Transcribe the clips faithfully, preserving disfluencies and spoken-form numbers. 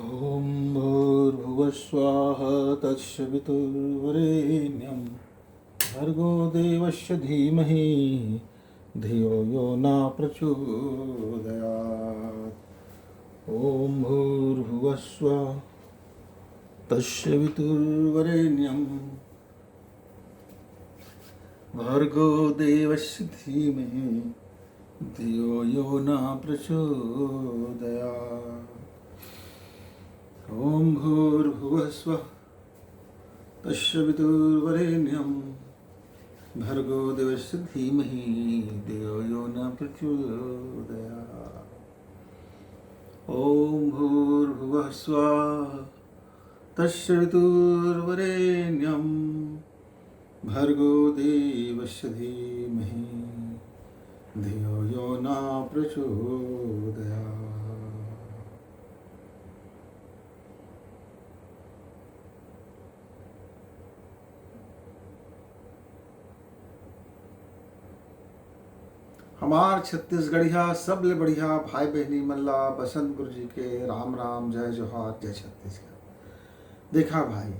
ॐ भूर्भुवः स्वः तत्सवितुर्वरेण्यं भर्गो देवस्य धीमहि धियो यो न प्रचोदयात्। ॐ भूर्भुवः स्वः तत्सवितुर्वरेण्यं भर्गो देवस्य धीमहि धियो यो न प्रचोदयात्। ॐ भूर्भुवः स्वः तत्सवितुर्वरेण्यं भर्गो देवस्य धीमहि धियो यो न प्रचोदयात्। ॐ भूर्भुवः स्वः तत्सवितुर्वरेण्यं भर्गो देवस्य धीमहि धियो यो न प्रचोदयात्। हमार छत्तीसगढ़िया सबले बढ़िया भाई बहिनी मन ला बसंत गुरु जी के राम राम, जय जोहार, जय छत्तीसगढ़। देखा भाई,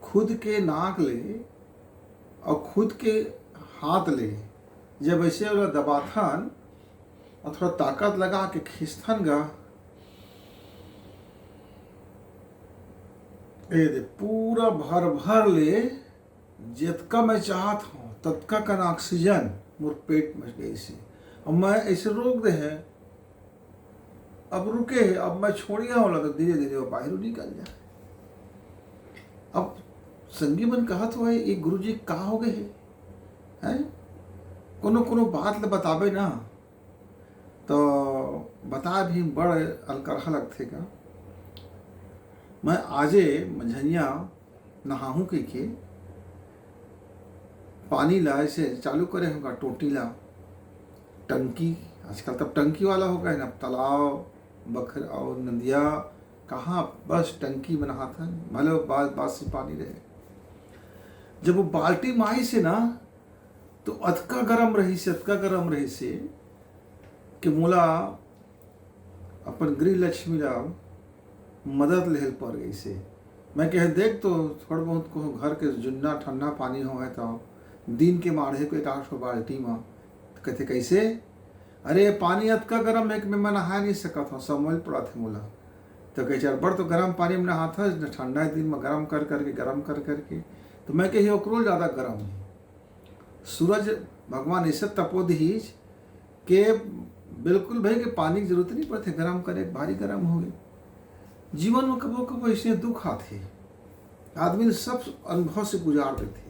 खुद के नाक ले अउ खुद के हाथ ले जब ऐसे ओला दबाथन अउ थोड़ा ताकत लगा के खींचथन गा, ए दे पूरा भर भर ले जतका मैं चाहत हूँ ततका कन ऑक्सीजन मोर पेट में गइस हे। अब मैं ऐसे रोक दे है, अब रुके है, अब मैं छोड़िया होला तो धीरे धीरे वो बाहर निकल जाए। अब संगी मन कहत हुए, "ये गुरुजी का हो गए है? हैं? कोनो कोनो बात ल बताबे ना, तो बता भी बड़ अलकरहा लगथे का।" मैं आजे मझनिया नहाहूँ कहिके पानी ला ऐसे चालू करे हूँ का, टोटी ला, टंकी, आजकल तब टंकी वाला हो गए ना, तालाब, बखर और नदिया, कहाँ बस टंकी में नहाथन, भले वो बा-, बासी पानी रहे। जब वो बाल्टी में आइस हे ना, तो अतका गरम रहिस हे, अतका गरम रहिस हे कि मोला अपन गृह लक्ष्मी ला मदद लेहल पड़ गइस हे। मैं कहे, "देख तो, थोड़ बहुत को घर के जुन्ना ठंडा पानी हो है तो दिन के माढ़े को एक आठ ठो बाल्टी में।" तो कहते, "कैसे?" "अरे, पानी अतका गरम है कि मैं, मैं नहा नहीं सकत हूँ, समझ पड़त है मोला।" तो कहे, "अब्बड़ तो गरम पानी में नहात है, ठंडा दिन में गरम कर करके, गरम कर करके।" तो मैं कही, "ओकरो ज़्यादा गरम है।" सूरज भगवान ऐसे तपो दिहिस के बिल्कुल भाई के पानी की जरूरत नहीं पड़ते, गरम करे, भारी गरम हो गए। जीवन में कबो कबो ऐसे दुख आते, आदमी ने सब अनुभव से गुजार देते।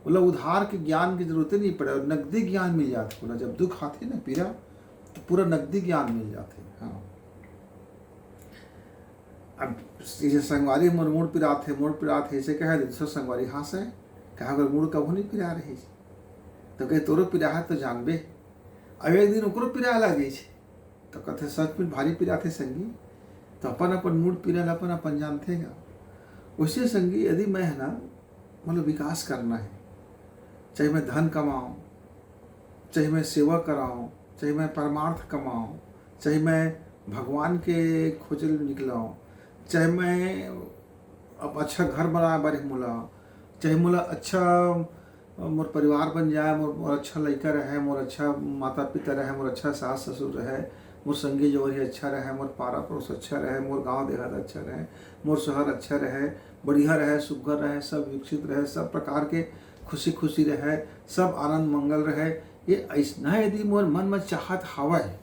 बोला, उधार के ज्ञान की जरूरत नहीं पड़े और नकदी ज्ञान मिल जाते। बोला, जब दुख आते ना पीरा, तो पूरा नकदी ज्ञान मिल जाते। हाँ, अब जैसे संगवारी मोर मुड़ पिरात है, मुड़ पिरात है, ऐसे कहे, दूसरा संगवारी हंसे, कहा, "अगर मुड़ कभू नहीं पिरा रही।" तो कहे, "तोरो पिराहत तो जानबे।" अब एक दिन ओकरो पिराए लग गई छे, तो कहते, "सच में भारी पिराथे संगी।" तो अपन अपन मुड़ पिरा ला अपन अपन जानथे गा। वैसे संगी, यदि मैं है ना, मतलब, विकास करना है, चाहे मैं धन कमाऊं, चाहे मैं सेवा कराऊं, चाहे मैं परमार्थ कमाऊं, चाहे मैं भगवान के खोजल निकलाऊं, चाहे मैं अब अच्छा घर बनाए बर मोला, चाहे मोला अच्छा, अ, मोर परिवार बन जाए, मोर, मोर अच्छा लइका रहे, मोर अच्छा माता पिता रहे, मोर अच्छा सास ससुर रहे, मोर संगी जवरी अच्छा रहे, मोर पारा पड़ोस अच्छा रहे, मोर गांव देहात अच्छा रहे, मोर शहर अच्छा रहे, बढ़िया रहे, सुघर रहे, सब विकसित रहे, सब प्रकार के खुशी खुशी रहे, सब आनंद मंगल रहे। ये ऐसना यदि मोर मन में चाहत हावय,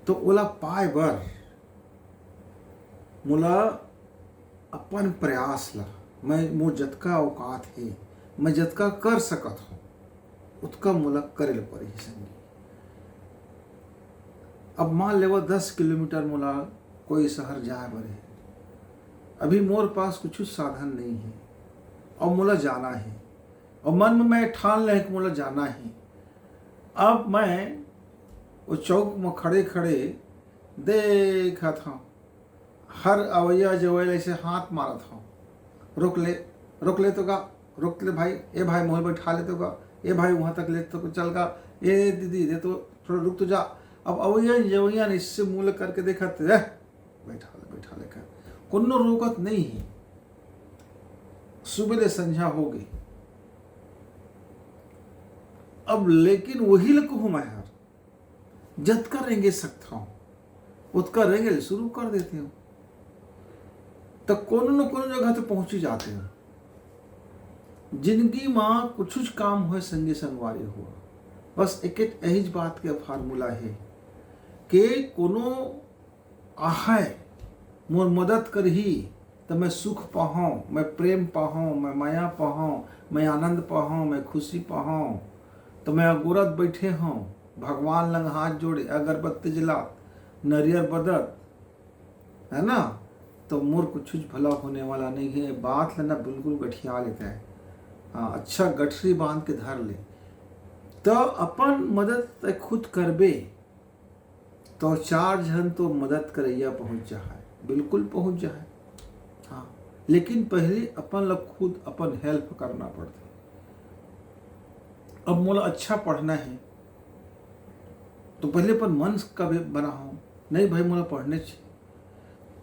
तो ओला पाए बर मोला अपन प्रयास ला, मैं, मोर जतका औकात हे, मैं जतका कर सकत हूँ, उतका मोला करे ल परही संगी। अब मान लेवा, दस किलोमीटर मोला कोई शहर जाए बर हे, अभी मोर पास कुछ साधन नहीं है और मोला जाना है, और मन में मैं ठान ले कि मोला जाना है। अब मैं वो चौक में खड़े खड़े देखत हूँ, हर अवैया जवैया ऐसे हाथ मारत हूँ, "रोक ले, रोक ले तो का, रोक ले भाई, ए भाई मोहर बैठा ले तो का, ए भाई वहाँ तक ले तो चल का, ए दीदी दे तो थोड़ा रुक तो जा।" अब अवैया जवैया ने इससे मुँह करके देखत, "ए, बैठा ले, बैठा ले कर कोनो रोकत नहीं है। सुबह ले संझा हो गई। अब लेकिन वही ल कहूँ मैं हर, जतका रेंगे सकत हूँ, ओतका रेंगे ले शुरू कर देते हो, तो कोनो न कोनो जगह तो पहुँच ही जाते हो। जिंदगी मा कुछ काम होए संगी संगवारी हो, बस एक, एक यही बात के फार्मूला है कि कोनो आहय मोर मदद करही, त मैं सुख पाहूँ, मैं प्रेम पाहूँ, मैं मया पाहूँ, मैं आनंद पाहूँ, मैं खुशी पाहूँ। त मैं अगोरत बैठे हूँ, भगवान लंग हाथ जोड़े, अगरबत्ती जलात, नरियर बदत, है ना? तो मोर कुछ भला होने वाला नहीं है। बात लेना बिल्कुल गठिया लेता है। हाँ, अच्छा गठरी बांध के धर ले। तो अपन मदद तै खुद करबे, तो चार झन तो मदद करैया पहुँच जाए, बिल्कुल पहुँच जाए। हाँ, लेकिन पहले अपन ला खुद अपन हेल्प करना पड़थे। अब मोला अच्छा पढ़ना है, तो पहले अपन मन कबे बनाहूँ, नहीं भाई, मोला पढ़ने चाहिए।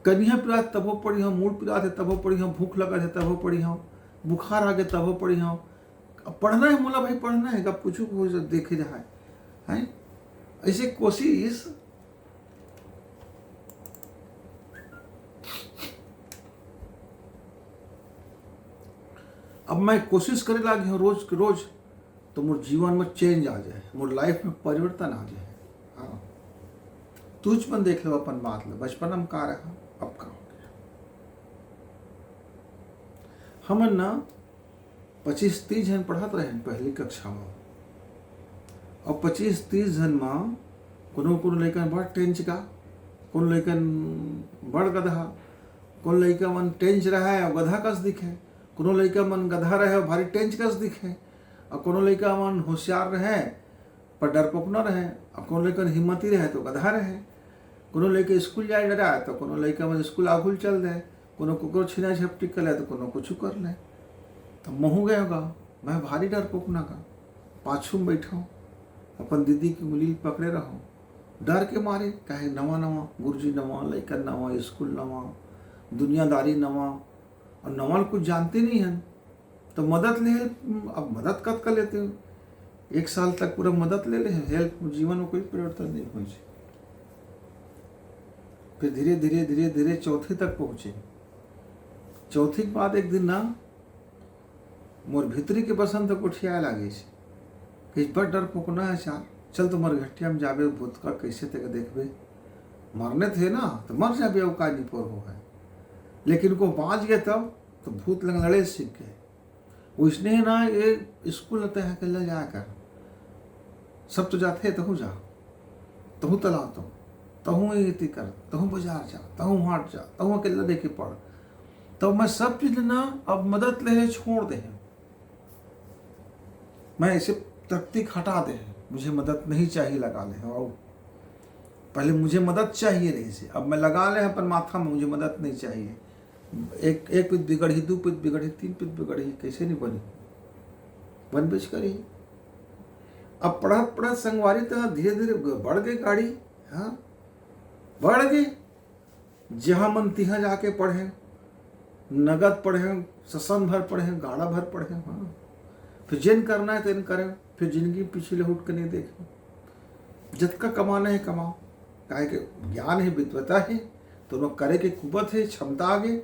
कनिहा पिरात तभो पढ़ी हूँ, मूड़ पिरात है तभो पढ़ी हूँ, भूख लगत है तभो पढ़ी हूँ, बुखार आ गए तभो पढ़ी हूँ। अब पढ़ना है मोला भाई, पढ़ना है, अब कुछ हो जा-, देखे जाए, हैं? ऐसे कोशिश। अब मैं कोशिश करे लागे हूँ रोज के रोज, तो मोर जीवन में चेंज आ जाए, मोर लाइफ में परिवर्तन आ जाए। हाँ, तुझ मन देख लो अपन बात ला, बचपन में का रहा, अब का हो गया। हमन ना पच्चीस तीस झन पढ़त रहेन पहली कक्षा में, और पच्चीस तीस झन में कोनो कोनो लइका बड़ टेंच का, कोनो लइका बड़ गधा, कोनो लइका मन टेंच रहे और गधा कस दिखे, कोनो लइका मन गधा रहे और भारी टेंच कस दिखे, और कोनो लइका मन होशियार रहे पर डरपोकना रहे, और कोनो लइका हिम्मती रहे तो गधा रहे, कोनो लइका स्कूल जाए डराए तो कोनो लइका मन स्कूल आघुल चल दे, कोनो कुकरो छीना झपटी कर ले तो कोनो कुछ कर ले। तो महू गए होगा, मैं भारी डरपोकना का, पाछू में बैठो, अपन दीदी की उंगली पकड़े रहो, डर के मारे, काहे नवा नवा गुरुजी नवा, लइका नवा, स्कूल नवा, दुनियादारी नवा, और नवा कुछ जानते नहीं हैं, तो मदद ले, अब मदद कतका लेते हो, एक साल तक पूरा मदद ले ले, हेल्प, जीवन में कोई परिवर्तन नहीं पहुंचे। फिर धीरे धीरे धीरे धीरे चौथी तक पहुंचे। चौथी के बाद एक दिन ना मोर भीतरी के बसंत गोठियाए लागिस कि बड़ डरपोकना है चार, चल तो मरघटिया में जाबे, भूत का कैसे तेके देखबे, मरने थे ना तो मर जाबे, अब का निपोर हो है। लेकिन को बाँच गए तब तो भूत लंग लड़े सीख गए। वैसने है ना, ये स्कूल तय अकेला जाकर सब तो जाते हैं, तहूँ जा, तहूँ तालाब तो, तहूँ ये कर, तहूँ बाजार जा, तहूँ हाट जा, तहूँ अकेला देखे पढ़। तो मैं सब चीज ना अब मदद ले छोड़ दे हैं। मैं इसे तकतीक हटा दे हैं, मुझे मदद नहीं चाहिए लगा ले हैं। और पहले मुझे मदद चाहिए रही से, अब मैं लगा ले हैं अपन माथा में, मुझे मदद नहीं चाहिए। एक, एक पित बिगड़ही, दू पित बिगड़ही, तीन पित बिगड़ही, कैसे नहीं बनी? बनबेच करी। अब पढ़त पढ़त संगवारी तो धीरे धीरे बढ़ गई गाड़ी, हाँ, बढ़ गई। जहाँ मन तिहाँ जाके पढ़े, नगद पढ़े, ससन भर पढ़े, गाड़ा भर पढ़े, हाँ। फिर जेन करना है तेन करें, फिर जिंदगी पीछे ले उठ के नहीं देखें। जतका कमाना है कमाओ, काहे के ज्ञान है, विद्वता है, तो ओमा करे के कुबत है, क्षमता आगे,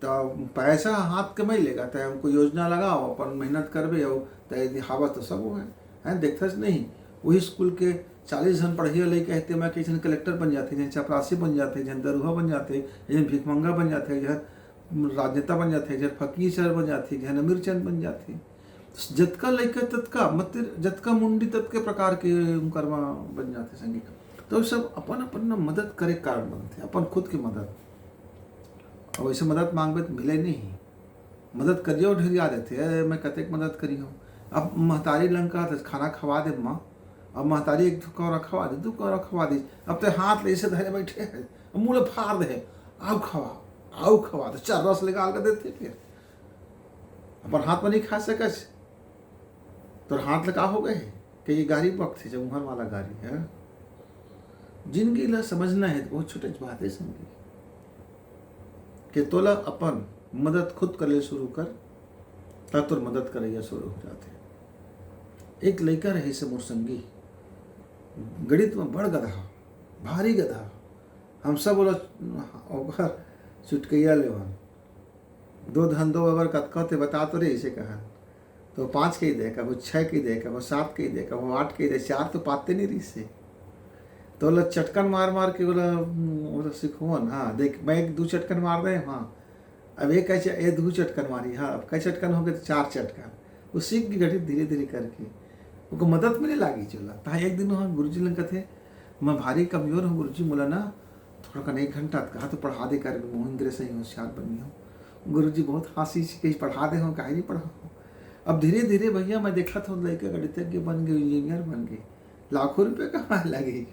तो पैसा हाथ के मई लेगा, तय हमको योजना लगाओ, अपन मेहनत करबे, और तय यदि हावस तो सब वो है, हैं, देखथस नहीं। वही स्कूल के चालीस झन पढ़िया लइका हे, तेमा के झन कलेक्टर बन जाथे, झन चपरासी बन जाथे, झन दरुहा बन जाथे, झन भिखमंगा बन जाथे, झन राजनेता बन जाथे, झन फकीर सर बन जाथे, झन अमीर चंद बन जाथे। जतका लइका ततका, मतलब जतका मुंडी ततके प्रकार के उनकर म बन जाथे संगी। तो सब अपन अपन न मदद करे के कारण बनथे, अपन खुद के मदद। अब वैसे मदद मांगबे तो मिले नहीं, मदद करियो ढेरिया देथे, "अरे मैं कतेक मदद करी हूँ।" अब महतारी लंका तो खाना खवा दे माँ, अब महतारी एक दू कौरा खवा दे, दू कौरा खवा दे, अब तो हाथ ले ऐसे धरे बैठे हैं, अब मुँह ले फाड़ दे, "आओ खवा, आओ खवा," तो चार रस निकाल के देथे। फिर अपन हाथ में नहीं खा सकस, तोर हाथ ले का हो गए? कि ये गारी बकथे, जब उहर वाला गारी है। जिंदगी ला समझना है तो बहुत छोटे बात है संगी। कि तोला अपन मदद खुद करे ले शुरू कर, त तोर मदद करइया शुरू हो जाथे। एक लइका रहिस हे मोर संगी, गणित में बड़ गधा, भारी गधा। हम सब ओला, ओकर चुटकइया लेवन। दो धन दो बराबर कतका ते बता तो रे, अइसे कहन। तो पाँच कहि दे, कभू छः कहि दे, कभू सात कहि दे, कभू आठ कहि दे, चार तो पाते नहीं रहिस हे। तो ओला चटकन मार मार के ओला, ओला सिखोन। हाँ, देख, मैं एक दू चटकन मार दे, हाँ, अब एक कैसे, ए दू चटकन मारी, हाँ, अब कई चटकन हो गए तो चार चटकन। वो सीख गे गणित धीरे धीरे करके, ओकर मदद में नहीं लागी चला। तहाँ एक दिन वहाँ गुरुजी लंग कथे, "मैं भारी कमजोर हूँ गुरुजी, मोला ना थोड़ा कन एक घंटा कहा तो पढ़ा दे कर, मोहिंद्र सही होशियार बनी हूँ।" गुरुजी बहुत हाँसी से कही, "पढ़ा दे हूँ, काहे नहीं पढ़ा हूँ।" अब धीरे धीरे भैया मैं देखत हूँ, लइका गणितज्ञ बन गए, इंजीनियर बन गए, लाखों रुपये कमाए लगे।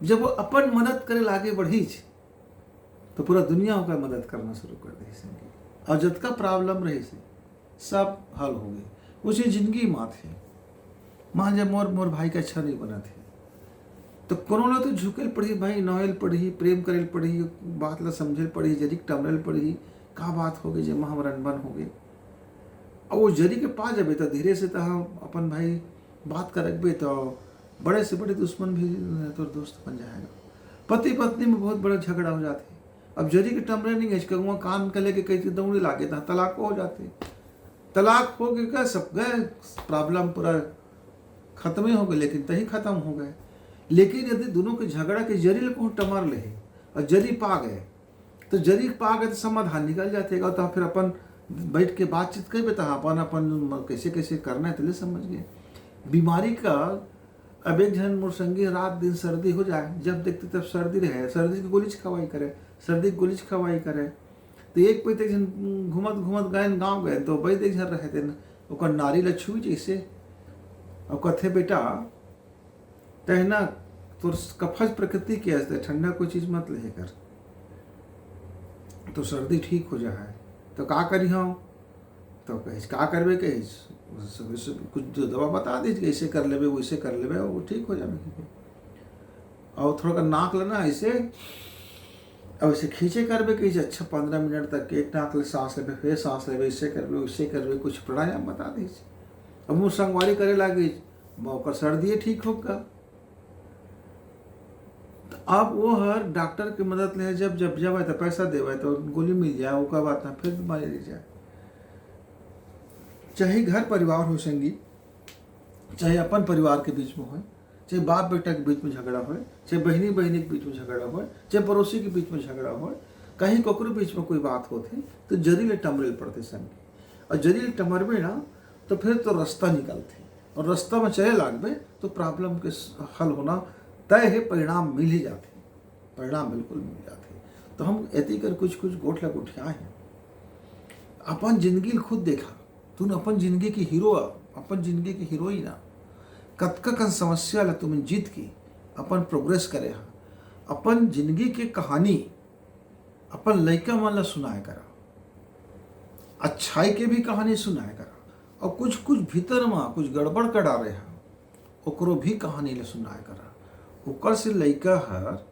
जब वो अपन मदद करे लागे बढ़ीच, तो पूरा दुनिया ओकर मदद करना शुरू कर दे संगी। और जतका प्रॉब्लम रहिस हे, सब हल हो गए। उसी जिंदगी मात हे। मान जा मोर, मोर भाई के अच्छा नहीं बनत हे, तो कोनो ला तो झुकेल पड़ही भाई, नोएल पड़ही, प्रेम करेल पड़ही, बात ला समझेल पड़ही, जरिक टमरेल पड़ही, का बात हो गई जेमा हमर अनबन हो गई। और वो जरी के पा जाबे तो धीरे से तो हम अपन भाई बात करकबे तो बड़े से बड़े दुश्मन भी तोर दोस्त बन जाएगा। पति पत्नी में बहुत बड़ा झगड़ा हो जाथे। अब जरी के टमरे नहीं है, इसके वहाँ कान के लेके कहीं दौड़े लागे तो तलाक हो जाथे। तलाक हो गए का, सब गए, प्रॉब्लम पूरा खत्म ही हो गए, लेकिन तही खत्म हो गए। लेकिन यदि दोनों के झगड़ा के जरी ले कहूँ टमर ले और जरी पा गए, तो जरी पा गए तो समाधान निकल जाथे। और तो फिर अपन बैठ के बातचीत करबे तो अपन, अपन कैसे कैसे करना है, तो ले समझ गए। बीमारी का, अब एक झन मोर संगी रात दिन सर्दी हो जाए, जब देखते तब सर्दी रहे, सर्दी की गोली खवाई करे, सर्दी की गोली खवाई करे। तो एक पे एक झन घूमत घूमत गए गाँव गए, तो वैद एक झन रहे थे न, ओकर नारी ला छुई जैसे, और कथे, "बेटा, तहना तोर कफज प्रकृति के हस, ठंडा कोई चीज मत लेहे कर, तो सर्दी ठीक हो जा है।" तो का करी हम? तो कहिस, "का करबे?" कहिस, "कुछ दवा बता दीजिए, ऐसे कर लेबे, वैसे कर लेबे, वो ठीक हो जाबे।" और थोड़ा का नाक लेना ऐसे, अब ऐसे खींचे करबे कहिस, अच्छा, पंद्रह मिनट तक एक नाक ले सांस लेबे, फिर सांस लेबे, ऐसे करबे, वैसे करबे, कुछ प्राणायाम बता दीजिए। अब वो संगवारी करे लागिस, ओकर सर्दी ठीक हो गा। तो अब वो हर डॉक्टर के मदद ले, जब, जब जावे तो पैसा देवे, तो गोली मिल जाए, ओकर बाद ना फिर बीमारी रह जाए। चाहे घर परिवार हो संगी, चाहे अपन परिवार के बीच में होए, चाहे बाप बेटा के बीच में झगड़ा होए, चाहे बहिनी बहिनी के बीच में झगड़ा होए, चाहे पड़ोसी के बीच में झगड़ा होए, कहीं ककरो बीच में कोई बात होथे, तो जरी ले टमरे ल पड़थे संगी। और जरी ले टमरबे ना, तो फिर तो रास्ता निकलथे, और रास्ता में चले लागबे, तो प्रॉब्लम के स-, हल होना तय है, परिणाम मिल ही जाथे, परिणाम बिल्कुल मिल जाथे। तो हम एती कर कुछ कुछ गोठ ला गोठियाए हैं। अपन जिंदगी ल खुद देखा, तुम अपन जिंदगी के हीरो आ, अपन जिंदगी के हीरोइन आ। कतका कन समस्या ला तुम जीत के अपन प्रोग्रेस करे हा, अपन जिंदगी के कहानी अपन लइका मन ला सुनाए करा, अच्छाई के भी कहानी सुनाए करा, और कुछ कुछ भीतर मा कुछ गड़बड़ कर डारे हा, ओकरो भी कहानी ला सुनाए करा। ओकर से लइका हर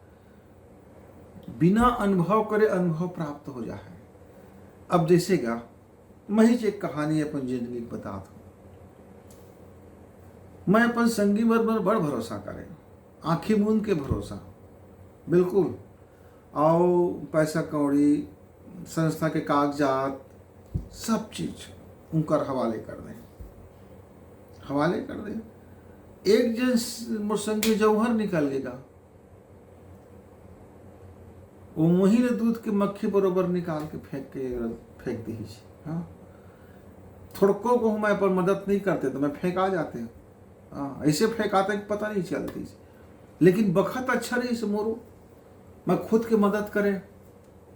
बिना अनुभव करे अनुभव प्राप्त हो जा है। अब जैसे गा, मैं ही एक कहानी अपन जिंदगी के बतात हूँ। मैं अपन संगी मन पर बड़ भरोसा करे, आँखी मूंद के भरोसा, बिल्कुल। आओ पैसा कौड़ी, संस्था के कागजात, सब चीज उनकर हवाले कर दें, हवाले कर दें। एक जन स-, मोर संगी जौहर निकल गेगा, वो वहीं ले दूध के मक्खी बरोबर निकाल के फेंक के, फेंक दीजिए। हाँ, थोड़को को मैं अपन मदद नहीं करते तो मैं फेंका जाते हैं। हाँ, ऐसे फेंकाते कि पता नहीं चलती। लेकिन बखत अच्छा रहिस मोरो, मैं खुद के मदद करे।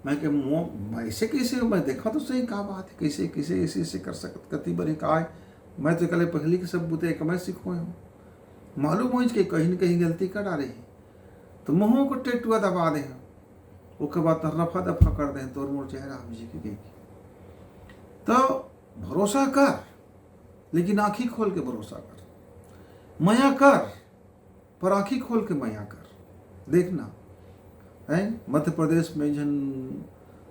मैं के मो-, मैं ऐसे कैसे, मैं देखा तो सही का बात है, कैसे, कैसे ऐसे, ऐसे कर सकत, कति बरे का है। मैं तो कले पहली के सब बुते एक मैं सिखोए हूँ। मालूम होइच के कहीं न कहीं गलती कर डारे है, तो मुँहों को टेटुआ दबा दे हैं, ओकर बाद तो रफा दफा कर दे हैं, तोर मोर जय राम जी की गई। तो भरोसा कर, लेकिन आँखी खोल के भरोसा कर, मया कर, पर आँखी खोल के मया कर। देखना, हैं, मध्य प्रदेश में एक झन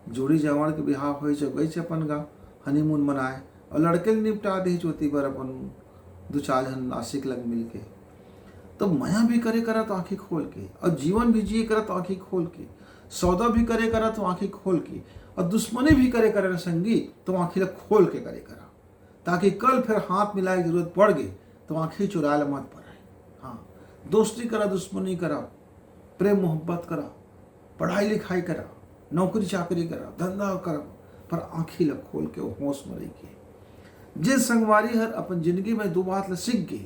जोड़ी जवान के बिहाव होइस, गइस अपन गा honeymoon मनाए, अउ लड़के ल निपटा देहिस ओती बर अपन दू चार झन आशिक लग मिल के। तो मया भी करे करा तो आँखी खोल के, अउ जीवन भी जिए करा तो आँखी खोल के, सौदा भी करे करा तो आँखी खोल के, अउ दुश्मनी भी करे करा संगी तो आँखी ला खोल के करे करा, ताकि कल फिर हाथ मिलाए के जरूरत पड़ गे तो आँखी चुराए ला मत पड़े। हाँ, दोस्ती करा, दुश्मनी करा, प्रेम मोहब्बत करा, पढ़ाई लिखाई करा, नौकरी चाकरी करा, धंधा करा, पर आँखी ला खोल के, होश में रह के। जिन संगवारी हर अपन जिंदगी में दो बात ला सीख गे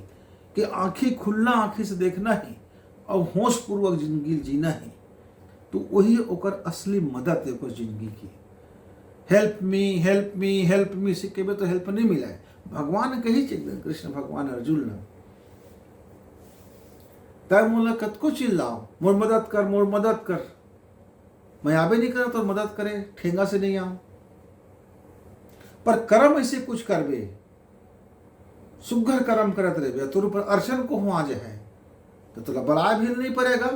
कि आँखी खुलना, आँखी से देखना ही, अउ होश पूर्वक जिंदगी जीना ही, तो वही ओकर असली मदद है ओकर जिंदगी की। Help me, help me, help me से कहबे तो help नहीं मिला है। भगवान कही चीज, कृष्ण भगवान अर्जुन ने, तय मोला कतको चिल्लाओ, मोर मदद कर, मोर मदद कर, मैं आबे नहीं करा तोर मदद करे, ठेंगा से नहीं आऊं। पर करम ऐसे कुछ करबे, सुग्घर करम करत रहिबे, तोर ऊपर अड़चन को हुआ जे है, तो तोला बलाय भी नहीं पड़ेगा,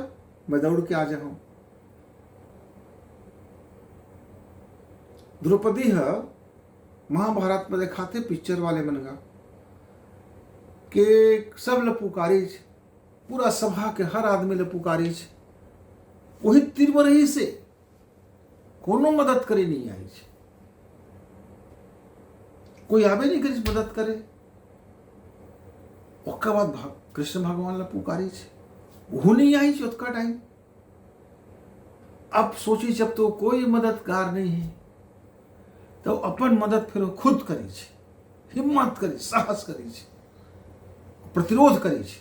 मैं दौड़ के आ जाऊं। द्रौपदी ह महाभारत में देखाथे पिक्चर वाले मन का के सब ल पुकारिस, पूरा सभा के हर आदमी ल पुकारिस, वही तीर में रहिस हे, कोनो मदद करे नहीं आइस, कोई आबे नहीं करिस मदद करे। ओकर बाद भग-, कृष्ण भगवान ला पुकारिस, वो नहीं आइस ओतका टाइम। अब सोचिस जब तो कोई मददगार नहीं है, तो अपन मदद फिर वो खुद करिस, हिम्मत करिस, साहस करिस, प्रतिरोध करिस।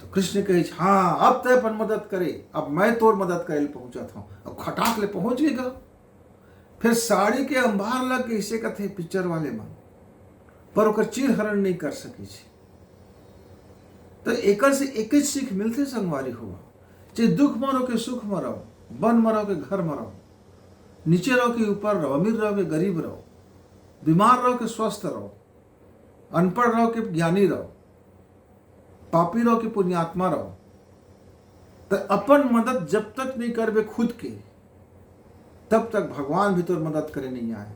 तो कृष्ण कहिस, हाँ, अब तय अपन मदद करे, अब मैं तोर मदद करे ले पहुंचत हूँ। अब खटाक ले पहुंच गए गा। फिर साड़ी के अंबार लग के, इसे कथे पिक्चर वाले मन, पर ओकर चीर हरण नहीं कर सकिस। तो एकर से एक ही सीख मिलथे संगवारी हो, चाहे दुख में रहो के सुख में रहो, वन में रहो के घर में रहो, नीचे रहो के ऊपर रहो, अमीर रहो के गरीब रहो, बीमार रहो के स्वस्थ रहो, अनपढ़ रहो के ज्ञानी रहो, पापी रहो के पुण्यात्मा रहो, तो अपन मदद जब तक नहीं करबे खुद के, तब तक भगवान भी तोर मदद करे नहीं आए।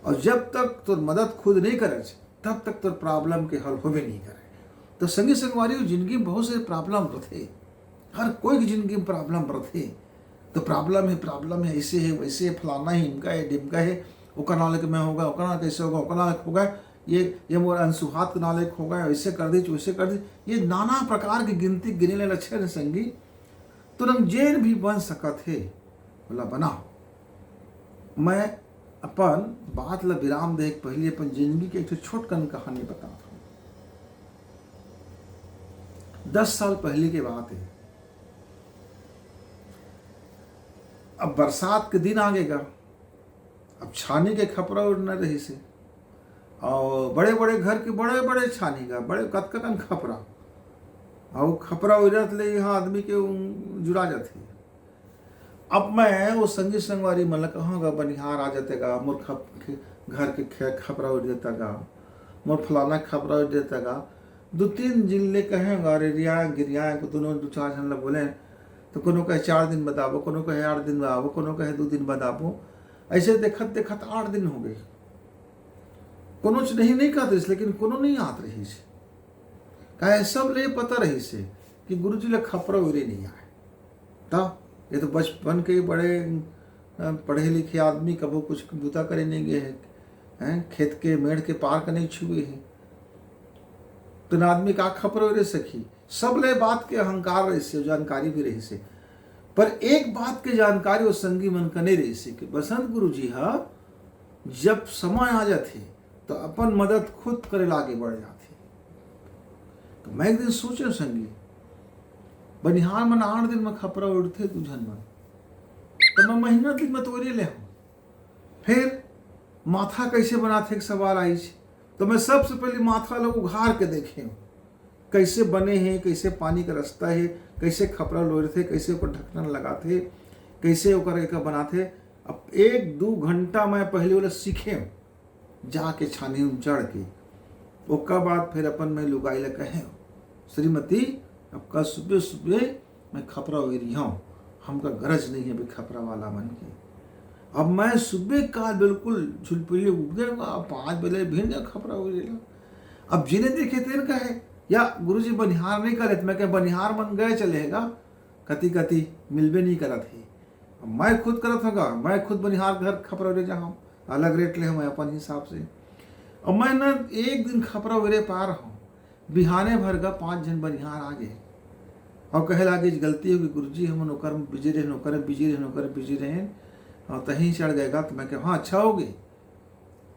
और जब तक तोर मदद खुद नहीं करे, तब तक तोर प्रॉब्लम के हल होबे नहीं करे। तो संगी संगवारी, जिंदगी में बहुत से प्रॉब्लम रथे, हर कोई की जिंदगी में प्रॉब्लम रथे। तो प्रॉब्लम है, प्रॉब्लम है, ऐसे है, वैसे है, फलाना है, इनका है, डिमका है, ओकर नाले के मैं होगा, ओकर नाले कैसे होगा, ओकर नाले होगा, ये, ये मोर अनसुहात के नाले होगा, ऐसे कर दी, वैसे कर दी, ये नाना प्रकार की गिनती गिने ले लक्षण है संगी। तो रंग जेन भी बन सकत है, बोला बनाओ। मैं अपन बात ला विराम दे के पहले अपन जिंदगी के एक ठो छोटकन कहानी बताता हूँ। दस साल पहले के बात है। अब बरसात के दिन आ गएगा, अब छानी के खपरा उड़ना रहिस हे, और बड़े बड़े घर के बड़े बड़े छानी का बड़े कतका कन खपरा, और खपरा उड़त ले यहाँ आदमी के उ-, जुड़ा जाथे। अब मैं वो संगी संगवारी मन ल कहूँ गा, बनिहार आ जाते गा, मोर खप-, खे-, घर के खे-, खपरा उड़ देता गा, मोर फलाना खपरा उड़ देता गा। दो तीन जिन ले कहे गा, रे रिया गिरिया को दोनों दो चार झन ल बोले, तो कोनो कहे चार दिन बाद आबो, कोनो कहे आठ दिन बाद आबो, कोनो कहे दो दिन बाद आबो। ऐसे देखत देखत आठ दिन हो गए। कोनो च नहीं, नहीं कहत रहिस, लेकिन कोनो नहीं आत रहिस। काहे सब ले पता रहिस हे कि गुरुजी ल खपरा उरे नहीं आए। त ये तो बचपन के बड़े, अ, पढ़े लिखे आदमी कभू कुछ बुता करे नहीं गए हैं, हैं? खेत के मेड़ के पार के नहीं छुए हैं। तो ना आदमी का खपरा उरे सखी। सब ले बात के अहंकार रहिस हे, जानकारी भी रहिस हे। पर एक बात के जानकारी वो संगी मन का नहीं रहिस हे कि बसंत गुरुजी ह जब समय आ जाथे, तो अपन मदद खुद करे ला आगे बढ़ जाथे। तो मैं एक दिन सोचे संगी, बनिहार मन आठ दिन में खपरा उड़थे दू झन मन, तो मैं महीना दिन में तो उरे ले हूँ। फिर माथा कैसे बनाथे एक सवाल आइस, तो मैं सबसे पहले माथा ला उघार के देखे हूँ, कैसे बने हे, कैसे पानी का रास्ता हे, कैसे खपरा लोरथे, कैसे ओकर ढक्कन लगाथे, कैसे ओकर एका बनाथे। अब एक दू घंटा मैं पहले ओला सीखे हूँ, जाके छानी में चढ़ के। ओकर बाद फिर अपन मैं लुगाई ला कहे हूँ, श्रीमती, अब कल सुबह सुबह मैं खपरा उरिहूँ, हमका गरज नहीं है अभी खपरा वाला मन के। अब मैं सुबह का बिल्कुल झुलपुली उठ गया, अब पाँच बजे भिड़ गया खपरा उरेला। अब जिने देखे तेन कहे, "या गुरुजी बनिहार नहीं करे," तो मैं कहे, "बनिहार मन गए चले हे गा, कति कति मिलबे नहीं करत हे।" अब मैं खुद करत होगा, मैं खुद बनिहार घर खपरा उरे जा हम, अलग रेट ले हम अपन हिसाब से। अब मैं ना एक दिन खपरा उरे पार हूँ, बिहाने भर का पाँच झन बनिहार आ गए और कहे लागे, "गलती होगी गुरुजी, हमन ओकर बिजी रहेन, ओकर बिजी रहेन, ओकर बिजी रहेन, और तहीं चढ़ गएगा।" तो मैं कहे, "हाँ, अच्छा होगे,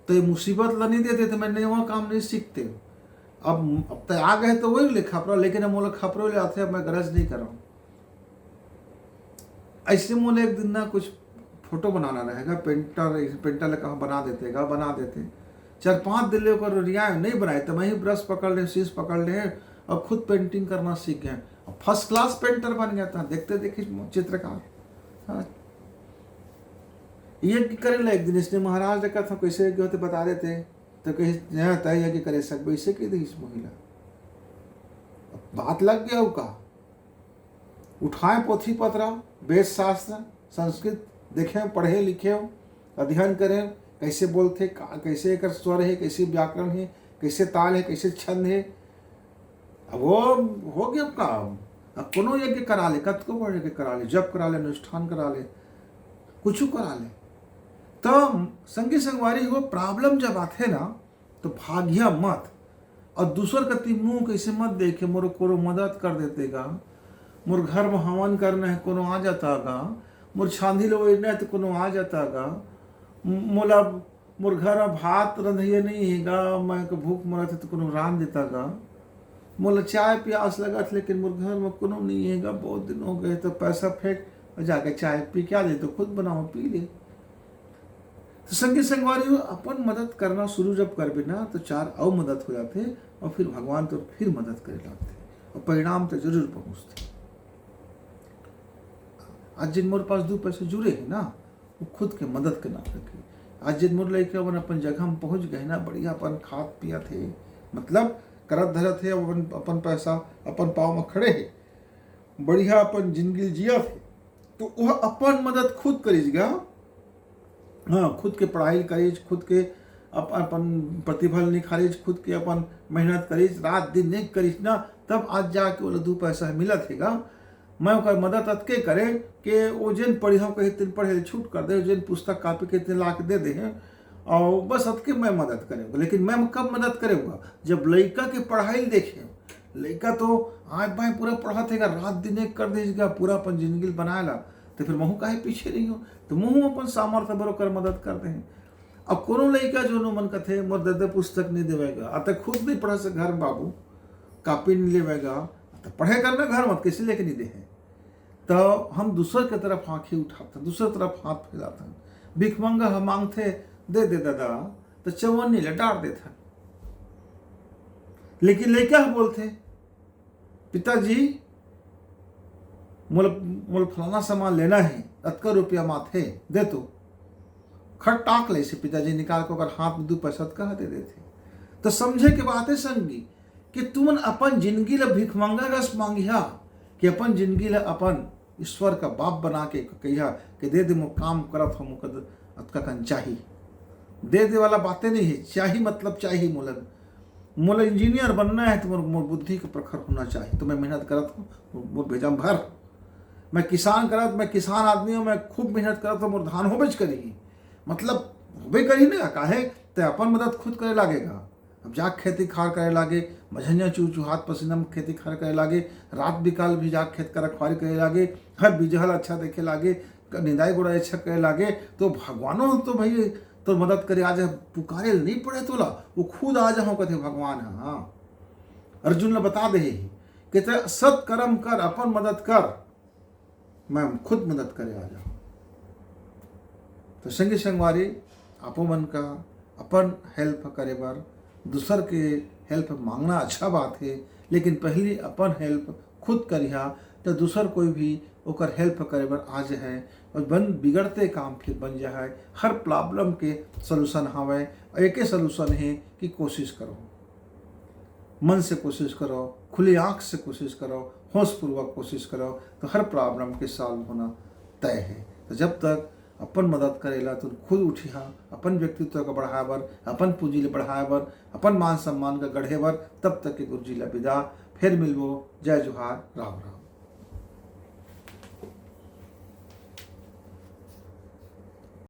तो ये मुसीबत ला नहीं देते तो मैं नवा काम नहीं सीखते।" अब, अब तो आ गए तो वही ले खपरा, लेकिन अब मोला खपरो ले आते, अब मैं गरज नहीं कर रहा हूँ। ऐसे मोला एक दिन ना कुछ फोटो बनाना रहेगा, पेंटर, पेंटर ले कहा बना देते गा, बना देते। चार पाँच दिन ले ओकर रियाए नहीं बनाए, तो मैं ही ब्रश पकड़ ले, शीश पकड़ ले और खुद पेंटिंग करना सीख गए। अब फर्स्ट क्लास पेंटर बन गया था, देखते देखी चित्रकार। हाँ। यज्ञ करे ला एक दिन इसने महाराज ने कहा था, "कैसे यज्ञ होते बता देते।" तो कही, "यहाँ तय यज्ञ करे सकबे," इसे कह दी इस महिला। अब बात लग गया का, उठाए पोथी पतरा, वेद शास्त्र, संस्कृत देखे, पढ़े लिखे, अध्ययन करे, कैसे बोलथे, का, कैसे एकर स्वर है, कैसे व्याकरण है, कैसे ताल है, कैसे छंद है। अब वो हो गया काम। अब कोनो यज्ञ करा ले, कतको बड़े यज्ञ करा ले, जप करा ले, अनुष्ठान करा ले, कुछ करा ले। तो संगी संगवारी, वो प्रॉब्लम जब आथे ना, तो भागिया मत। और दूसर कति मुंह कैसे मत देखे, मोर कोनो मदद कर देते गा, मोर घर में हवन करना है, कोनो आ जाता गा, मोर छांदी लो ओढ़ना है तो कोनो आ जाता गा, मोला, मोर घर में भात रंधैया नहीं है गा, मैं के भूख मरत है तो कोनो रांध देता गा, मोला चाय प्यास लगत, लेकिन मोर घर में कोनो नहीं है गा, बहुत दिन हो गए, तो पैसा फेंक और जाके चाय पी के आ जाए, तो खुद बनाओ पी ले। तो संगी संगवारी हो, अपन मदद करना शुरू जब करबे ना, तो चार अउ मदद हो जाथे और फिर भगवान तो फिर मदद करे लागथे और परिणाम तो जरूर पहुंचथे। आज जिन मोर पास दू पैसे जुरे हे ना, वो खुद के मदद के नाम रखे। आज जिन मोर लइका मन अपन जगह में पहुंच गए ना, बढ़िया अपन खात पियत हे, मतलब करत धरत हे, अपन, अपन पैसा अपन पाँव में खड़े हे, बढ़िया अपन जिंदगी जियत हे, तो वह अपन मदद खुद करिस गा। हाँ, खुद के पढ़ाई करिस, खुद के अप-, अपन प्रतिभा निखारिस, खुद के अपन मेहनत करिस, रात दिन एक करिस ना, तब आज जाके ओला दू पैसा मिलत हे गा। मैं ओकर मदद अतके करे के वो जेन पढ़िया कहे तेन पढ़े ले छूट कर दे, जेन पुस्तक कॉपी के तेन ला के दे दे हे, और बस अतके मैं मदद करेंगे। लेकिन मैं कब मदद करेंगे? जब लइका के पढ़ाई देखे। लइका तो आँय बाँय पूरा पढ़त हे गा, रात दिन एक कर देस गा, पूरा अपन जिंदगी ल बनाए ला, तो फिर महू काहे पीछे रही हो? तो महू अपन सामर्थ्य बर ओकर मदद कर दे। अब कोनो लइका जो मन कथे, "मोर दे दे पुस्तक नहीं देवे गा," आ ते खुद नहीं पढ़े से घर में बाबू, कॉपी नहीं लेवे गा, तो पढ़े करना घर में, कैसे लेके नहीं दे हे? तो हम दूसर के तरफ आँखें उठाते, दूसर तरफ हाथ फैलाते। भिखमंगा ह मांगथे, "दे दे दादा," तो चवन्नी ले डार देथे। लेकिन लइका ह बोलथे, "पिताजी, मोला, मोला फलाना सामान लेना हे, अतका रुपया माथे, दे तो।" खट टाक ले से पिताजी निकाल के ओकर हाथ में दू पैसा अतका दे देथे। तो समझे के बात हे संगी, कि तुमन अपन जिंदगी ल भिखमंगा कस मांगिहा, कि अपन जिंदगी ल अपन ईश्वर का बाप बना के कहिहा कि दे दे, मोर काम करत हो, मोर अतका कन चाही। दे दे वाला बातें नहीं है, चाही मतलब चाही। मोला, मोला इंजीनियर बनना है तो मोर, मोर बुद्धि का प्रखर होना चाही, तो मैं मेहनत करत हूँ, मोर, मोर भेजा में भर। मैं किसान करत, मैं किसान आदमी हूँ, मैं खूब मेहनत करत हूँ, मोर धान होबेच करिही, मतलब होबे करिही ना, काहे ते अपन मदद खुद करे लागेगा। अब जाके खेती खार करे लागे, मझनिया चू चू हाथ पसीना में खेती खार करे लागे, रात बिकाल भी जाके खेत का रखवारी करे लागे, हर बिजहा ल अच्छा देखे लागे, निंदाई गोड़ाई अच्छा करे लागे, तो भगवानो तो भाई तोर मदद करे आ जा, पुकारे ल नहीं पड़े तोला, वो खुद आ जाओ कथे भगवान ह। हाँ, अर्जुन ल बता दे हे कि ते सत्कर्म कर, अपन मदद कर, मैं खुद मदद करे आ जाओ। तो संगी संगवारी, आपो मन का अपन हेल्प करे बर दूसर के हेल्प मांगना अच्छा बात हे, लेकिन पहली अपन हेल्प खुद करिहा, तो दूसर कोई भी ओकर हेल्प करे बर आ जाए और बन बिगड़ते काम फिर बन जाए। हर प्रॉब्लम के सॉल्यूशन हवे, और एके सॉल्यूशन हे कि कोशिश करो। मन से कोशिश करो, खुली आंख से कोशिश करो, होशपूर्वक कोशिश करो, तो हर प्रॉब्लम के सॉल्व होना तय है। तो जब तक अपन मदद करे ला तुम खुद उठिहा, अपन व्यक्तित्व का बढ़ाए बर, अपन पूंजी ले बढ़ाए बर, अपन मान सम्मान का गढ़े बर, तब तक के गुरुजी ला विदा। फिर मिलबो। जय जोहार, राम राम।